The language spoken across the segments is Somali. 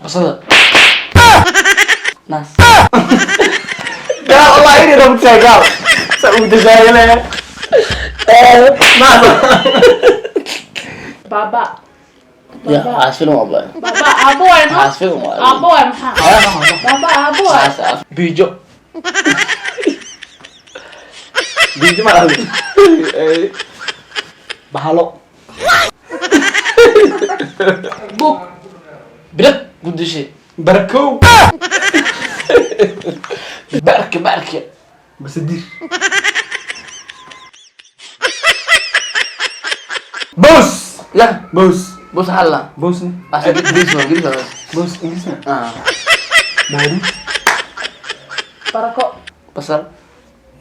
Basada. Naas. Gaal Allah ini rabtaa gaal. Sa u dajaayale. Naas. Baaba. Ya, caas film waa. Baaba aabo waay no. Caas film waa. Aabo waay maxaa? Baaba aabo waay. Caas biijo. Biijo ma dhahdo. Bahalo. Bug. Bilad gudishe. Barakow. Barka barka. Basadir. Boos. Ya, Boos. bos halla. Boos. Asa gris waa gris waa. Boos Ingiriis ma? Ah, Baaruud. Barako. Basal.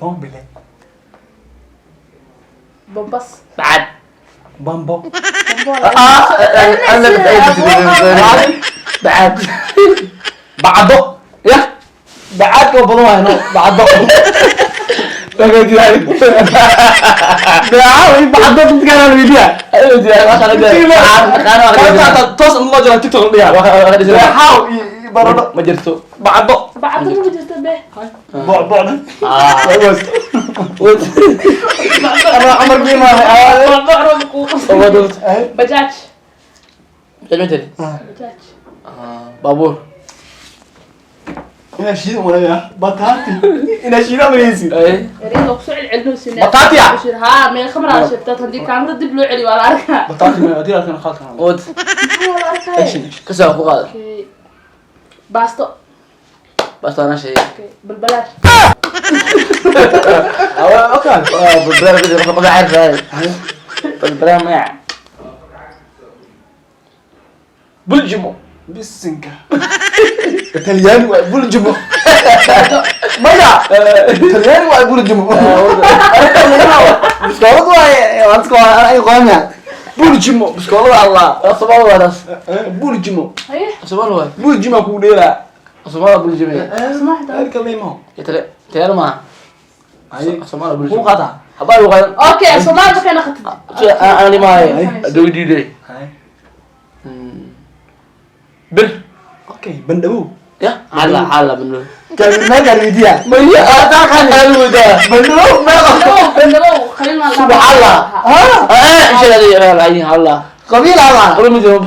Bombile. Bombas. Bacad. Bambo. Bombo. Ah, ana bacad. Bacdo. Ya, Bacadka oo badan waay no. Bacdo. Bacado bacdo dadkaan la weydiiyaa. ayo diyaa waxa la Qaata toos in loo jiro TikTok la dhigaa. Bacaaw iyo baradho. Ma jirto. Bacdo. Bacdo ma jirto be. Boc bocda. Ah. Waa Ama Amar biima. Bacdo roob kuu qabsan. Bajaaj. Bajaaj. Bajaaj. Baabuur. Inaa shiido malaya. Bataati. Inaa shiido malaysi. Ay. Ereyada ku soo celcelinoo sinaa. Bataati ah? Haa, meel khamraa sheegtaa haddii kaamira dib loo celiyo waa la arkaa. Bataati ma hadii arkan khalkan. Wad. Maxaa waa la arkaa? Action. Kasoo ku qaad. Okay. Baasto. Basta ana sheegay. Okay. Balbalaash. Awa okay. Balbalaar bidi qof caarif. Balbalaar ma. Buljimo. Bisinka. Talyaani waa buljimo. Maya. Talyaani waa buljimo. Biskoolad waaye. Waan iska ay qoomaya. Buljimo biskoolad Allah. Soomaali waa taas. Buljimo. Haye. Soomaali waa. Buljimo ku dheeraa. Soomaali buljimo. Smaxda. Halka leemo. Itale Talyaani ma. Ay. Soomaali Ku buljimo. qaata. Habaa lu qaadan. Okay, Soomaali markay naqatid. Ana limaay. Adow diiday. Hay. Bir. Okay, bandhabow. Ya, hala hala bandhabow. Kan ma weydiiyaa. Maya, taa kan weydiiyaa. Bandhabow ma Bandabow, bandabow, qalin la Subhanallah. Ha? Eh, insha Allah ay hala. Qabiil ama. Qolo ma jiro.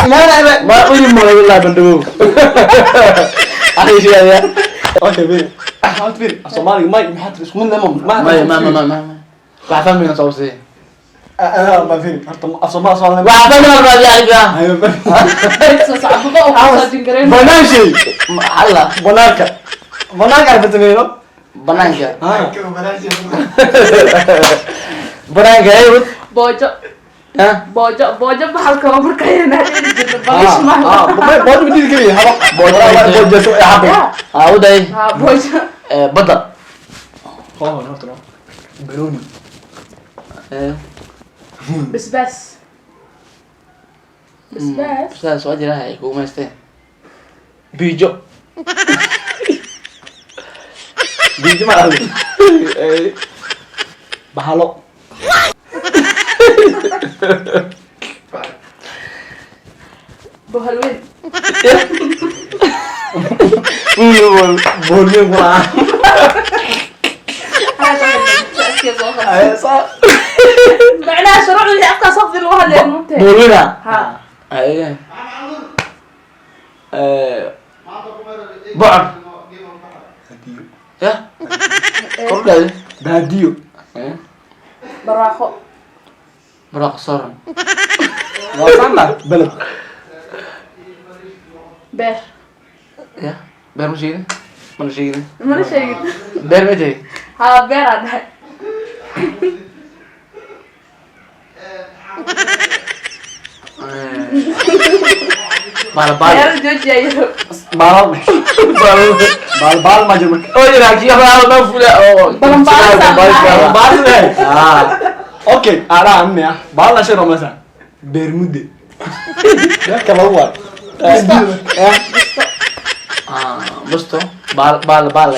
Ilaana Ma uli ma wallahi bandhabow. Ay sheegaya. Okay, bir. Maxaad bir? Soomaaliga may maxaad isku mid lama. Ma ma ma ma ma. Waxa fahmayna soo sii. Ana ma fiiri. Horta af Soomaali Soomaali. Waxa fahmayna ma yaariga. Ayo. Soo sacbado oo ku soo jingareyn. Banaan shay. Hala. Banaanka. Banaanka arfatmeeno. Banaanka. Ha. Banaanka ay wad. Boojo. Ha? Boojo, boojo bahalka waa marka ayaan haleeli jirno balish Ah, maaha. boojo ma diidi kariyo. Haba. Boojo. Boojo soo xabay. Ah, waday. Haa, boojo. Eh, badda. Oh, horta. Baroni. Eh, Basbaas. Basbaas. sidaas waa jira ay kugu maysteen. Biijo. Biijo ma dhahdo. Bahalo. Bohalweyn. Boolweyn ku lahaa. Ay, saa. Macnaha shuruucda wixii afkaa safdi lagu hadlayo mugtahay. Boolweyna. Haa. Ay. Eh, bocor. Baadiyo. Ya, kordhay. Baadiyo. Eh, Barwaaqo. baraq soran. Waa saana beled. Beer. Ya, beer ma sheegin? Mana sheegin? Mana sheegin. Beer ma tahay? Haa, beer aan dhahay. Baal baal. Beer jooji ayo. Baal. Baal. Baal baal ma jiro marka. Oo jira kii baal ma fula oo. Balan baal baal. Baal baal. Ah. Okay, ara amne ah. Baal la sheego masa. Bermude. Dadka lagu waa. Busto. Eh. Ah, busto. Baal baal baal.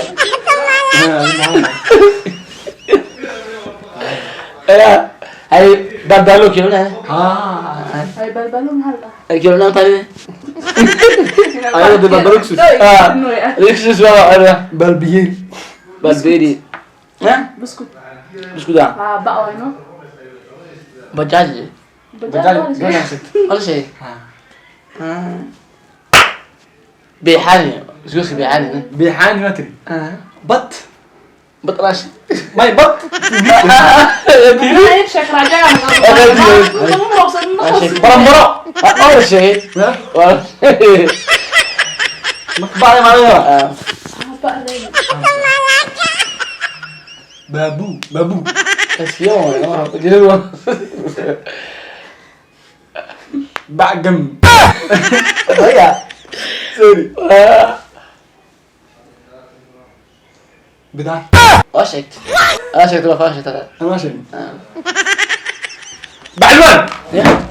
Eh, ay balbalo kii la. Ah. Ay, balbalo maxaa la dhahaa? Ay kii la tani. Ayadoo dee balbalogsus. Lixis waa ana. Balbiyeen. Balberi. Ha? Buskud. Buskuda. Haa, ba wayno. Bajaaj. Bajaaj. Wala shay. Beexani. Isku beexani. Beexaani ma tiri? Bat. Batrash. May bat. Barambaro. Wala shay. Wala. Marka bacda maa laga helaa? Baabuu, baabuu. Kasiyo. Bacgam. Aya. Sorry. Bidaar. Waa sheegtay. Waa sheegtay, waa sheegtay. Anaa sheegay. Bacalwaan.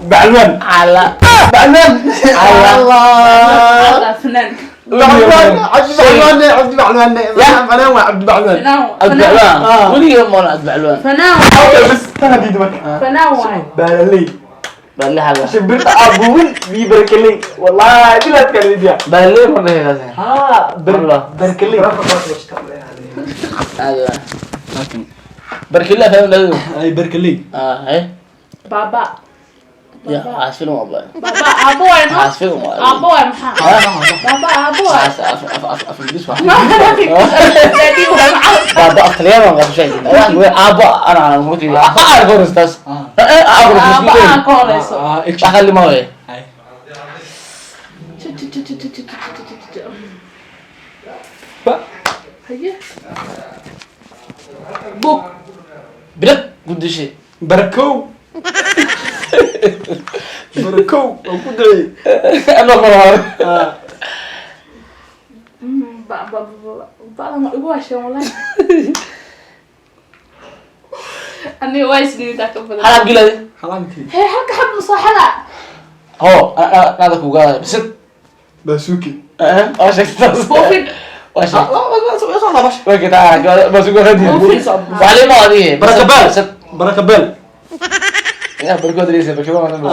Bacalwaan. Cala. Bacalwaan. Allah. فنان. Bacalwaan. Cabdi Bacalwaan. Cabdi Bacalwaan. Fanaan waa Cabdi Bacalwaan. Cabdi Bacalwaan. Weligay ma oran Cabdi Bacalwaan. فنان. Okay, bas tan hadii marka. فنان واي. Baalaley. Baalle xala. Shimbirta aabuwin bii barkeley. Wallahi bilaad kale idiya. Baalle ma dhahay kaas. Ha, barkeley. Aad waa. Barkilla faham ladu. Ay, barkeley. Ah, eh. بابا. Ya, caasfilm waa baa. بابا ابو واي. Caasfilm waa. ابو واي maxaa? بابا ابو واي. Caas af af af af Ingiriis waa. ما Baaba af Talyaani waan qabshay. Waxaan weey aabo ana ana muti. Aabo goristas. Aabo ابو goristas. aan ka horeyso. Wax kale ma way. Haye. Bug. Bilad gudishay. Barkow. Barkow. Waan ku duceeyey. Ama qoro. Ba ba ba ba ma igu hasheen wallahi. Aniga waa isniintaa ka badan. Halab gilad. Xalaamkii. Hee, halka xab musaaxada. Ho, ana ku gaada. Bisid. Baasuuki. Eh, waa sheegtay. Buufin. Waa sheegtay. Way ka taa, bas ugu hadi. Buufin. Wali ma adi. Barakabel. Barakabel. Ya, barko dirisa, barko ma ma.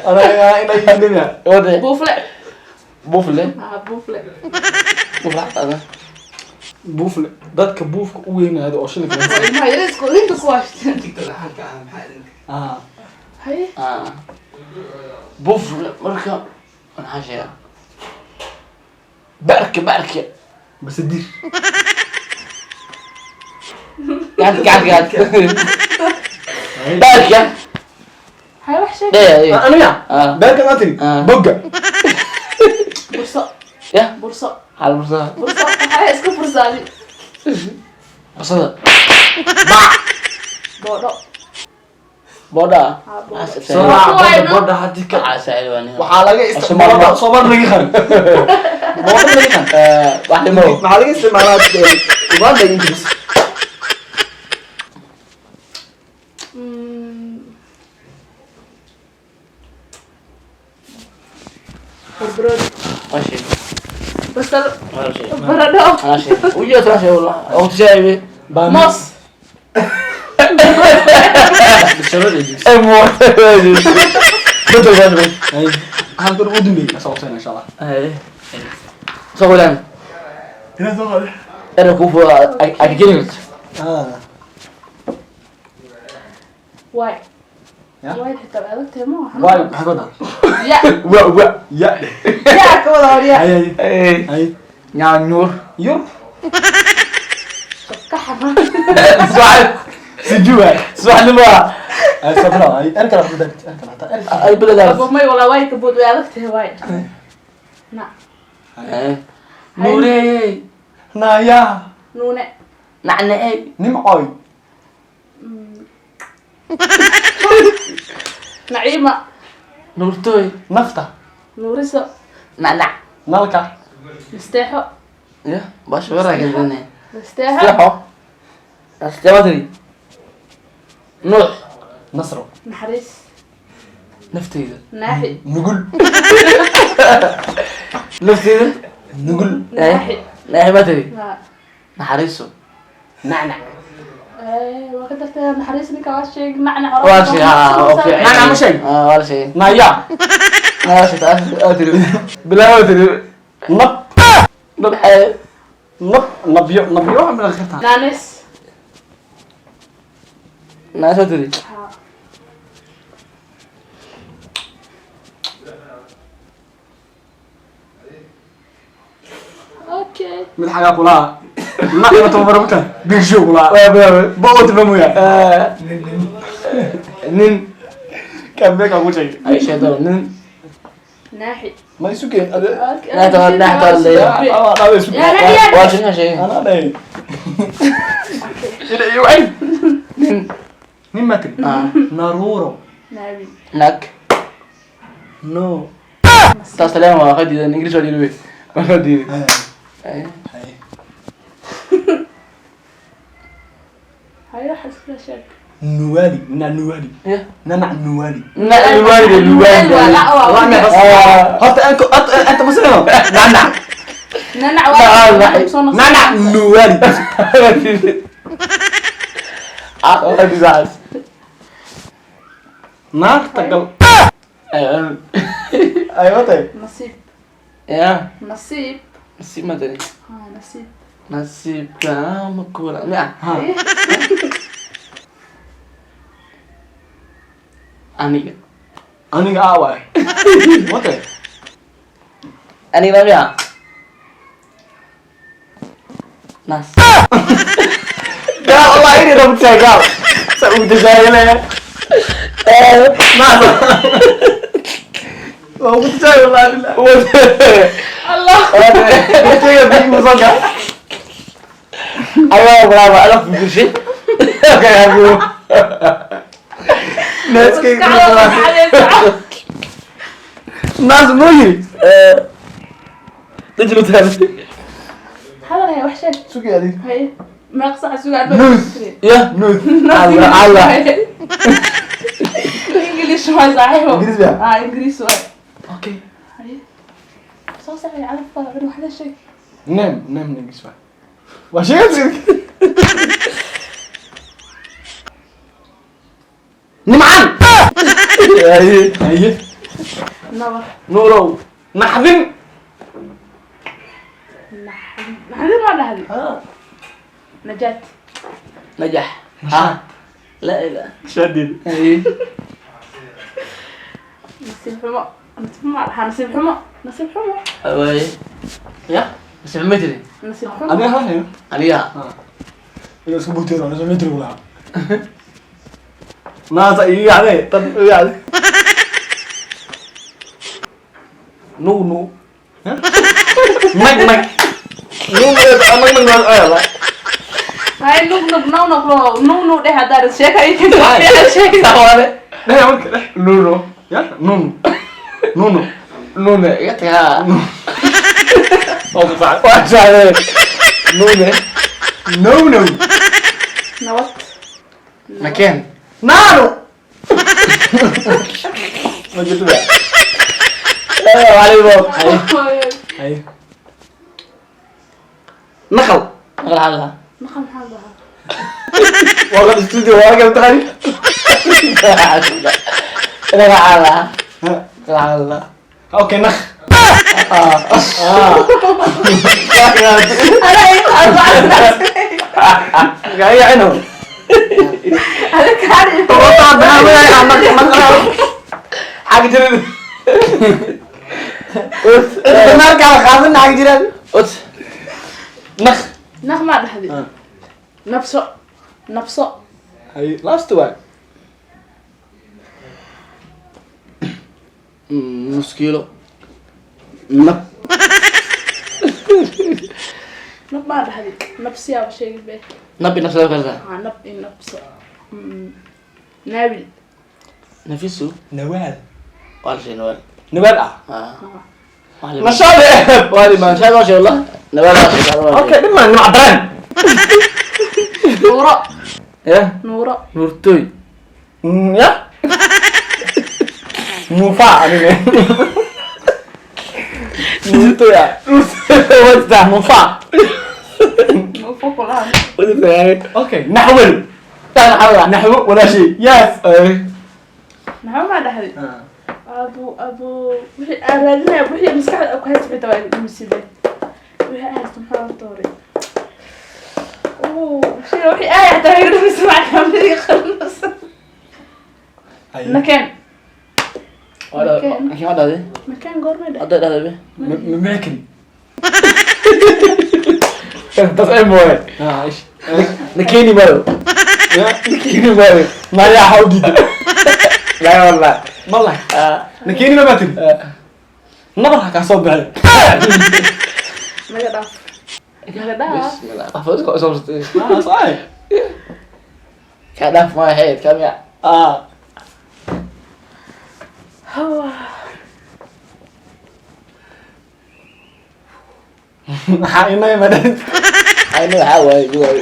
Ana ina yimina. Wade. Buufle. Buufle. Ah, buufle. Buufle xataa. Buufle. Dadka buufka u weynaado oo shilinka. Ilmaha yariiska inta ku hashteen. Ah. Haye. Ah. Buufle marka maxaa sheegaa? Barka barka. Basadiir. Gacanta gacanta gacanta. Barka. Haye, wax sheeg. Dee. Aniga. Ah. Beerka ma tiri? Ah. Bogga. Burso. Ya. Burso. Hal bursa. Burso. Haye, iska bursaadi. Bursada. Ba. Boodho. Boda. Ah, boodho. Soo boodha hadii ka. Waxaa laga isticmaalaa Soomaali laga qan. Boodha laga qan. Wax limo. Maxaa laga isticmaalaa Uganda iyo Ingiriis? Barbarooni. Waa sheeg. Basal. Waa sheeg. Baradho. Waa sheeg. Ujeed waa sheeg wallah. Oo tijaabi. Moos. Ay mo. Bedel bedel. Halkan ugu dambeeyay soo qabsana insha Allah. Ay. Soo wadan. Inaa soo qaaday. Era ku fo ay gelin. Ah. Waay. Ya? Waay xitaa way adag tahay ma aha. Waay, maxaa ka wadaa? Ya. Wa wa. Ya. Ya ka wada hor ya. Hay hay. Ay. Hay. Nyaanyur. Yur. Ka xama. Su'aal. Sijuwa. Su'aal ma. Ay sabra. Ay erka la xudud erka la erka. Ay bedel. Abo may walaa waay ka bood way adag tahay waay. Na. Ay. Nuurey. Naya. Nuune. Nacnacey. Nimcoy. Naciima. Nuurtoy. Nafta. Nuuriso. Nacnac. Nalka. Nasteexo. Ya, bash wara gelin. Nasteexo. Seexo. Asteebatri. Nuux. Nasro. Naxariis. Nafteyda. Naaxi. Nugul. Nafteyda. Nugul. Naaxi. Naaxi batri. Ha. Naxariiso. Nacnac. Waa ka dartay naxariis ninka waa sheeg nacnac. Waa shay, haa, oo fiican. Nacnac ma sheeg? Ah, waa la sheegay. Naya. Waa la sheegay, taas oo tiri. Bilaa oo tiri. Nab. Nab, Nab nabyo nabyo waxa ma kartaa. Naanes. Naas oo tiri. Haa. Okay. Mid xagaa kulaha. Na ima tababar muta. Big show kulaha. Waa bilaa. Ba oo tilmaamuya. Nin. Kan beeka ku sheegay. Ay sheegto nin. Naaxi. Ma isu keen ade. Okay. Naaxi leeyahay. Ama dhawe isu. Yaa naaxi. Waa sheegay sheegay. Ana dhahay. Ila iyo ay. Nin. Nin ma tiri. Ah. Naruro. Naabi. Nag. No. Taas taleen waa ka diidan Ingiriis waa diiday. Waa ka diiday. Hay. Ay. Hayo wax iskula sheeg. Nuwali, na nuwali. Ya. Nanac nuwali. Na luwaalid luwaalid. Waa la waa. Horta anku anta muslim. Nanac. Nanac waa. Nanac nuwali. Ah, waa diidaas. Naarta gal. Ay watay. Nasiib. Ya. Nasiib. Nasiib ma tiri. Haa, nasiib. Nasiibka ma kula. Miya. Ha. Aniga. Aniga aa waay. Watay. Aniga miya. Nas. Gaal Allah ini rabta gaal. Sa u tajaayile. Naas. Waa ugu tajaayile wallahi billah. Allah. Waqtiga big musanka. Ayo bravo, ala fugushi. Okay, abu. Naaskayga Maskaxda. Naas muu yiri. Dajlu taal. Hadal hay wax sheeg. Sugi adig. Haye. Meeq sac sugaa. Nuus. Ya. Nuus. Allah Allah. English waay saaxiibo. Ingiriis baa? Ah, Ingiriis waay. Okay. Haye. Soo saaray calafka cun wax la sheeg. Nem, nem Ingiriis waay. Waa sheegay. Nimcaan. Ay. Haye. Nabar. Nuurow. Naxdin. Naxdin ma dhahdi. Najaat. Najax. Ha. La ilaha. Shadid. Ay. Nasiib xumo. Nasiib xumo dhahaa nasiib xumo. Nasiib xumo. Away. Ya. Nasiib ma tiri. Nasiib xumo. Adiga ha hayo. Aniga. Inuu isku buutiyo rabo, isku mitri kulaha. Naasa ii yacday, tan ii yacday. Nu nu. Nag nag. Nug nag nag nag ay. Haye nug nug now nug nug nug dheh haddaad sheeka ii keento. Sheeg. Tawaale. Dheh marka dheh. Nu nu. Ya, nunu. Nunu. Nune. Iga tagaa. Waa ku sax. Waa jeclay. Nune. No no. Nabad. Makeen. Naano. Ma jirto ba? Eh, wali bo. Hay. Naqal. Naqal xal lahaa. Naqal maxaa la dhahaa? Waa qad studio waa ka taqani. Naqal xal lahaa. Naqal xal lahaa. Okay, nakh. Ah. Ah. Ana ii qaad. Gaya ino. Ada kaari. Toota baa naq naq. Xag jirin. Ut. Naarka qaadan xag jiran. Ut. Naq. Naq ma dhahdi. Nabso. Nabso. Hay, last one. Nus kiilo. Nab. Nab ma dhahdi. Nabsiyaa ba sheegi be. Nabi nafsada kartaa. Ah, nab in nabso. Naabil. Nafisu. Nawaal. Waa la sheegay nawaal. Nawaal ah. Ah. Nashaade. Waa la sheegay waa sheegay wallah. Nawaal waa sheegay. Okay, dhima nimca dareen. Nuuro. Ya. Nuuro. Nuurtooy. Ya. Nuufa aniga. Nuurtooy ah. What's that? Nuufa. Nuufo kulaha. What's that? Okay, naxwal. Tan xawla. Naxwo walaashay, yes. Maxaa ma dhahday? Abu abu wixii aan raadinaya, wixii maskaxda ku haysta xitaa waa imisibe. Wixii aan haysto maxaa horta hore? Oo, shay wixii ay xataa iga dhumisay maxkamadii qalnas. Nakeen. Laakiin ma dhahday. Nakeen goormay dhahay? Hadda dhahday be. Ma bixi karin. Tas ay mooye. Ah, ish. Na keeni maayo. Na keeni maayo. Maya, waxa u diiday? Laa wallah. Ma lahay. Na keeni ma baa tiri. Nabar ha kaa soo baxay. Naga dhaaf. Naga dhaaf. Bismillah. Afo isku soo soo. Ah, saay. Ka dhaaf ma hayd kamiya. Ah. Hawa. Maxaa inay madhan? Ay no waxa waaye gudaha.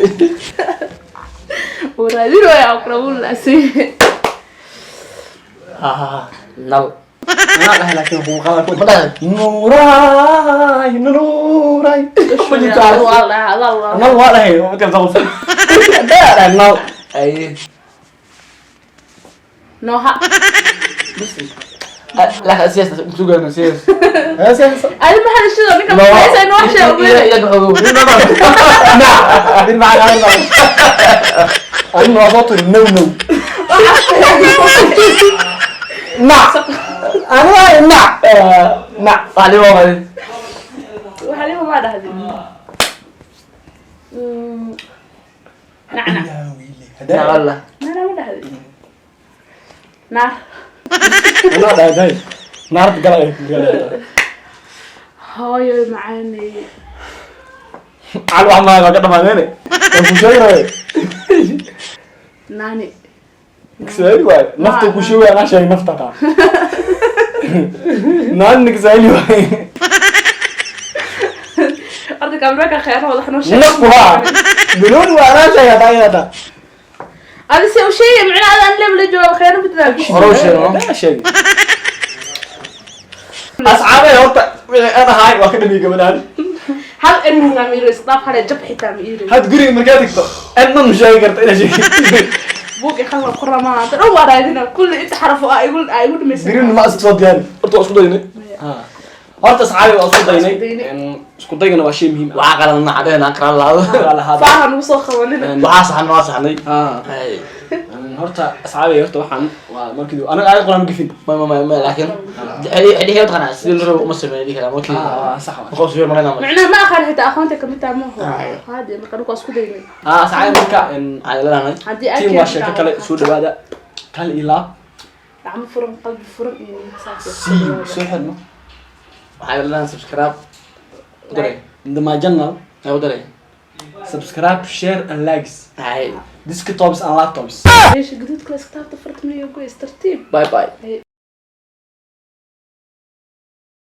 Uu raadinaya aqrabul asi. Ah, nal. Anaa dhahay, laakiin wuu qalad ku Ma dhahay. Nuuray, nuuray. Ma jirto. Allah Allah. Nal waa dhahay, ma jirto qof. Daa dhahay nal. Ay. Nooha. La siyaas sugan siyaas. Hees hees. Adi ma hadashido ninka haysa inuu wax sheego. Ila ila xogo. Nac. Din macaan aan baa. Adina waa soo tiri no no. Nac. Aniga nac. Nac. Waxli waa qadi. Waxaa ma dhahday? Nacnac. Na wallah. Nana ma dhahday? Naar. Anaa dhahay day. Naarta galay galay. Hooyo macaaney. Cal wax maa ka dhamaadeen. Waan ku sheegay. Naani. Kiswahili waay. Nafta ku sheegay, anaa sheegay nafta taa. Naan Kiswahili waay. Arday kaamiraanka khiyaanahooda wax noo sheeg. Naf waa. Biloon waa anaa sheegay taa iyada. Adi se u sheegay macnaha adaan leeb la jooga khiyaano badnaa. Hore u sheego. Daa sheegay. Asxaabay, horta wixii aan ahay waa ka dhamiyay gabadhaan. Hal in xitaa ma iiro isdaaf hale jab xitaa ma iiro. Had guriga markaad tagto adna ma sheegi karta inaad sheegi. Buug iqalma ku ramaa hadda dhan waa raadina kulli inta xaraf oo aa igu dhamaysan. Birin ma iska soo diyaari. Horta waa isku daynay. Horta asxaabi waa isku daynay. Isku daynay. Isku daygana waa shay muhiim ah. Waxa qalan cadeen aan qalan laado. Faaha nagu soo qabanina. Waxa saxan waa saxnay. Ah. Ay. Horta asxaabi, horta waxaan waa markii anaga aayad quraan ma gafin. Ma laakiin xidhi taqana sidii la rabo uma sameeyay kala markii. Ah, sax waa. Qof soo marayna ma. Macnaha ma aqaan xitaa aqoonta kamid taha maaho. Haadi marka anigu waa isku daynay. Ah, asxaabi, marka Ay la haddii aad team waa sheeko kale, soo dhawaada kal ilaa. Gacmo furan, qalbi furan iyo saas. See you, soo xidhno. Waxay la subscribe. Daray. The my channel. Ay u daray. Subscribe, share and likes. Ay. Desktops and laptops. Meesha gaduudka la iska taabta farta miyo goys tartiib. Bye bye. Ay.